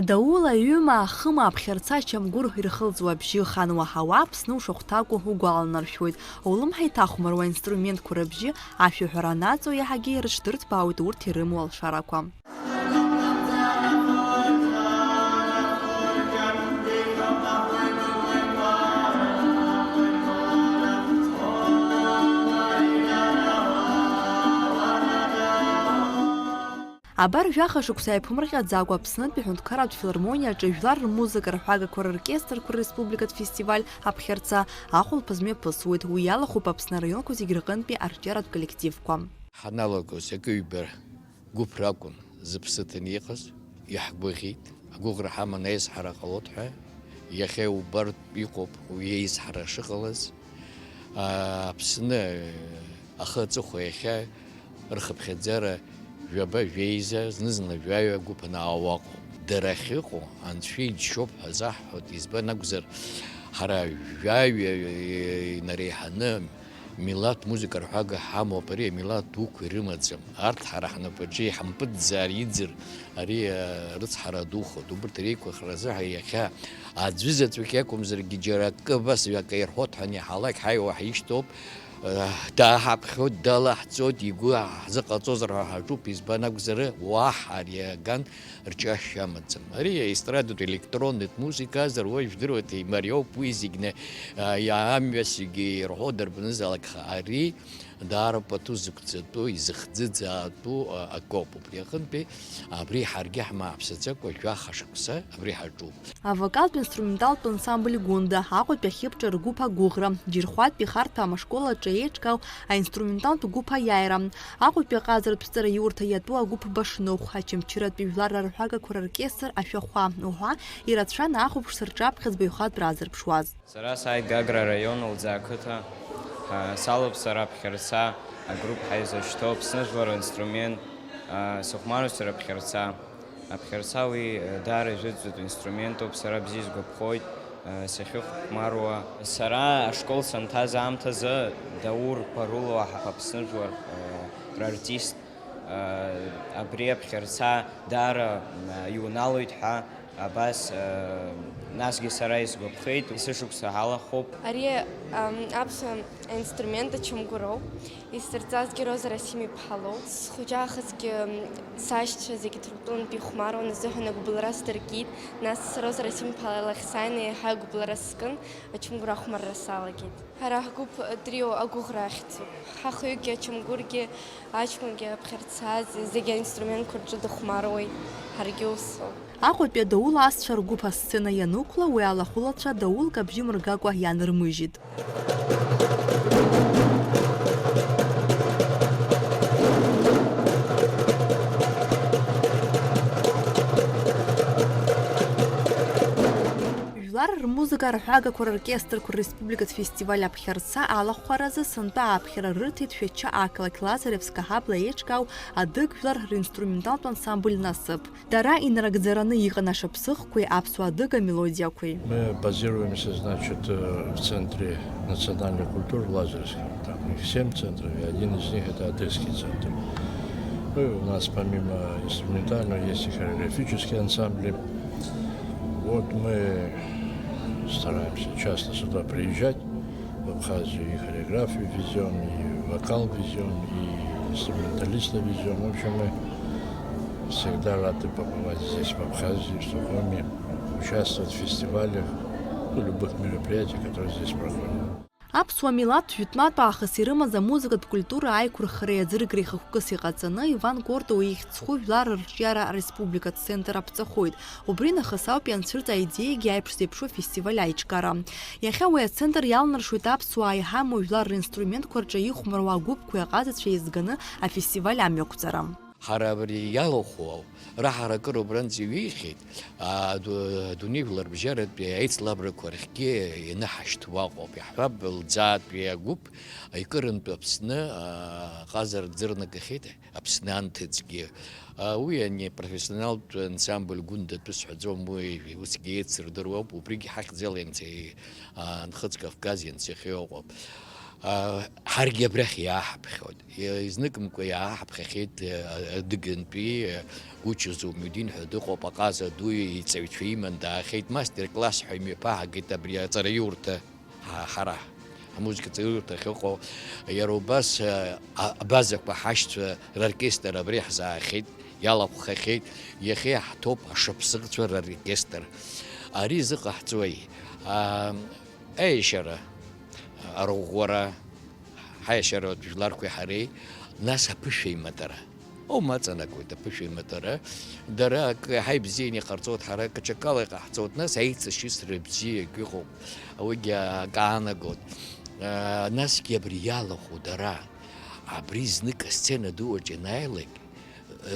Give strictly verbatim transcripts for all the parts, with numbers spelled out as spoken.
Даула, ҩыма, хыма аԥхьарца ачамгәыр ирхылҵуа абжьы хан уаҳауа Аԥсны ушахәҭакәу угәаланаршәоит. Улымҳа иҭахәмаруа аинструментқәа рыбжьы ашәаҳәара анаҵо иаҳагьы ирыҽдырҭбаауеит урҭ ирымоу алшарақәа. Абар жәаха шықәса иаԥымырҟьаӡакәа Аԥснытәи аҳәынҭқарратә филармониаҿы жәлар рмузыка рҳәагақәа роркестрқәа рреспубликатә фестиваль аԥхьарца ахәылԥаз мҩаԥысуеит. Уи иалахәуп Аԥсны араионқәа зегьы рҟынтәи арҿиаратә коллективқәа. Ҳаналагоз акы-ҩба гәыԥ ракәын зыԥсы ҭаны иҟаз, иаҳгәаӷьит. Агәыӷра ҳаман аизҳара ҟалоит ҳәа. Иахьа иубартә иҟоуп уи аизҳара шыҟалаз. Аԥсны ахы аҵыхәа иахьа рхыԥхьаӡара жәаба-жәеиза, зны-зынла жәаҩа гәыԥ анаауа ыҟоуп. Дара ахьыҟоу Анцәа иџьшьоуп ҳәа азаҳҳәоит, избан акәзар, ҳара жәаҩа инареиҳаны милаҭ музыка рҳәага ҳамоуп, ари амилаҭ дуқәа ирымаӡам. Арҭ ҳара ҳнапаҿы иҳампыҵӡаар иӡыр, ари, а, рыцҳара духоит. Убырҭ реиқәхаразы ҳа иахьа аӡәы заҵәык иакәымзаргьы џьара акы абас акы ирҳәоит ҳәа аниҳалак, ҳаиуа ҳишьҭоуп, а, дааҳаԥхьоит, далаҳҵоит, игәы ҳзыҟаҵозар ҳәа ҳаҿуп, избан акәзар, уаҳа ари аган рҿиашьа амаӡам. Ари аестрадатә електроннытә музыка азар, уажә жәдыруеит, имариоуп уи зегьы, а, иа-, амҩа зегьы ирҳәо дарбанызаалак ха-, ари даара пату зықәҵатәу, изыхӡыӡаатәу, а, акоуп. Убри аҟынтәи абри ҳаргьы ҳмааԥсаӡакәа жәаха шықәса абри ҳаҿуп. Авокалтә инструменталтә ансамбль Гәында, Аҟәатәи ахьыԥҿа ргәыԥ Агәыӷра, Џьырхәатәи Харҭәаа ашкол аҿы еиҿкаау аинструменталтә гәыԥ Аиааира, Аҟәатәи аҟазаратә ҵараиурҭа иатәу агәыԥ Башныхә, Очамчыратәи жәлар рарҳәагақәа роркестр Ашәахәа уҳәа ирацәан ахәаԥшцәа рҿаԥхьа збаҩхатәра аазырԥшуаз. Сара сааит Гагра араион Лӡаа ақыҭа. Ҳа, салоуп сара аԥхьарца агрупп ҳаизышьҭоу Аԥсны жәлар ринструмент, а, сыхәмаруеит сара аԥхьарца. Аԥхьарца уи, э, даара ижәытәӡатәу инструментуп, сара бзиа исгәаԥхоит, э, сахьыхәмаруа. Сара ашкол санҭаз аамҭазы Даур Баруло ҳа-, Аԥсны жәлар, э, рартист, э, абри аԥхьарца даара, э, иуналоит ҳәа абас, э, насгьы сара исгәаԥхеит, есышықәса ҳалахәуп. Ари, ам, аԥсуа инструмент ачамгәыроуп. Исырҵазгьы Роза Расим-иԥҳа лоуп. Схәыҷаахысгьы, м, сашьцәа зегьы Ҭырқәтәылантәи ихәмаруан азыҳәан агәыбылра сдыркит. Нас Роза Расим-иԥҳа лахь сааины еиҳа агәыбылра скын, ачамгәыр ахәмарра салагеит. Ҳара ҳгәыԥ трио агәыӷра ахьӡуп. Ҳахҩыкгьы, ачамгәыргьы, аҷкәынгьы аԥхьарца, зегьы аинструментқәа рҿы дыхәмаруеит, ҳаргьы усоуп. Аҟәатәи адаула асцәа ргәыԥ асцена ианықәла, уи алахәылацәа даулк абжьы мыргакәа ианырмыжьит. Жәлар рмузыка арҳәагақәа роркестрқәа рреспубликатә фестиваль аԥхьарца алахәхаразы сынтәа ааԥхьара рырҭеит Шәача ақалақь Лазаревск аҳабла еиҿкаау адыг жәлар ринструменталтә ансамбль Насыԥ. Дара инарыгӡараны иҟан ашаԥсыхқәеи аԥсуа адыга мелодиақәеи. Мы базируемся, значит, э, в Центре национальной культуры в Лазаревском. Там их семь центров, и один из них — это адыгский центр. Ну и у нас помимо инструментального есть и хореографические ансамбли. Вот мы стараемся часто сюда приезжать. В Абхазию и хореографию везём, и вокал везём, и инструменталистов везём. В общем, мы всегда рады побывать здесь, в Абхазии, в Сухуми, участвовать в фестивалях, ну, любых мероприятиях, которые здесь проходят. Аԥсуа милаҭ жәытәнатә аахыс ирымаз амузыкатә культура аиқәырхареи аӡыргареи хықәкыс иҟаҵаны, Иван Кортуа ихьӡ зху жәлар рырҿиара ареспубликатә центр аԥҵахоит. Убри нахыс ауп ианцәырҵ аидеиагьы аиԥш зеиԥшу афестиваль аиҿкаара. Иахьа уи ацентр иалнаршоит аԥсуаа иҳамоу жәлар ринструментқәа рҿы ихәмаруа агәыԥқәеи аҟазацәеи еизганы афестиваль амҩақәҵара. Ҳара абри иалахәу раҳаракыра убранӡа иҩеихьеит, а, ду-, адунеи жәларбжьаратәи аицлабрақәа рахьгьы ианыҳашьҭуа ыҟоуп. Иаҳҳәап, Лӡаатәи агәыԥ, икырынтә Аԥсны, а, ҟазара дзырнагахьеит. Аԥсны анҭыҵгьы. А, уи ани профессионалтә ансамбль Гәында атәы сҳәаӡом, уи усгьы еицырдыруа ауп, убригь ҳахьӡала ианцеи-, а, Нхыҵ Кавказ ианцахьоу ыҟоуп. Ҳаргьы абрахь иааҳаԥхьоит. Изныкымкәа иааҳаԥхьахьеит, адыгантәи Гуча Заумудин ҳәа дыҟоуп, аҟаза ду иҵаҩцәа иман даахьеит, мастер-класс ҳәа имҩаԥаҳагеит абри аҵараиурҭа. Ҳа-, ҳара ҳамузыкаҵаҩырҭа ахьыҟоу, иара убас, а, абазақәа ҳашьцәа роркестр абри ҳзаахьеит, иалахәхахьеит, иахьа иаҳҭоуп ашықәсыӷцәа роркестр. Ари зыҟаҳҵои? А, аешьара, арӷәӷәара, ҳаешьаратә жәларқәеи ҳареи, нас аԥышәа иматара. Аума аҵанакуеит аԥышәа иматара. Дара акы иаҳа ибзианы иҟарҵоит, ҳара акы ҽакала иҟаҳҵоит, нас аицашьыцра бзиак ыҟоуп, уигьы акы аанагоит. Насгьы абри иалахәу дара, абри знык асцена ду аҿы ианааилак,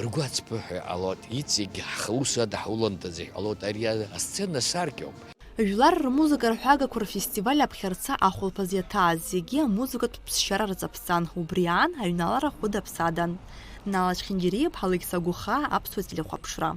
ргәы ацԥыҳәо иҟалоит, иҵегь ҳхы аус адаҳуландаз иҟалоит, ари асцена саркьоуп. Жәлар рмузыка рҳәагақәа рфестиваль аԥхьарца ахәылԥаз иаҭааз зегьы амузыкатә ԥсшьара рҵаԥҵан, убри аан аҩналара хәыда-ԥсадан. Нала Чхиндириа-иԥҳа Алықьса Гәыхаа, Аԥсуа телехәаԥшра.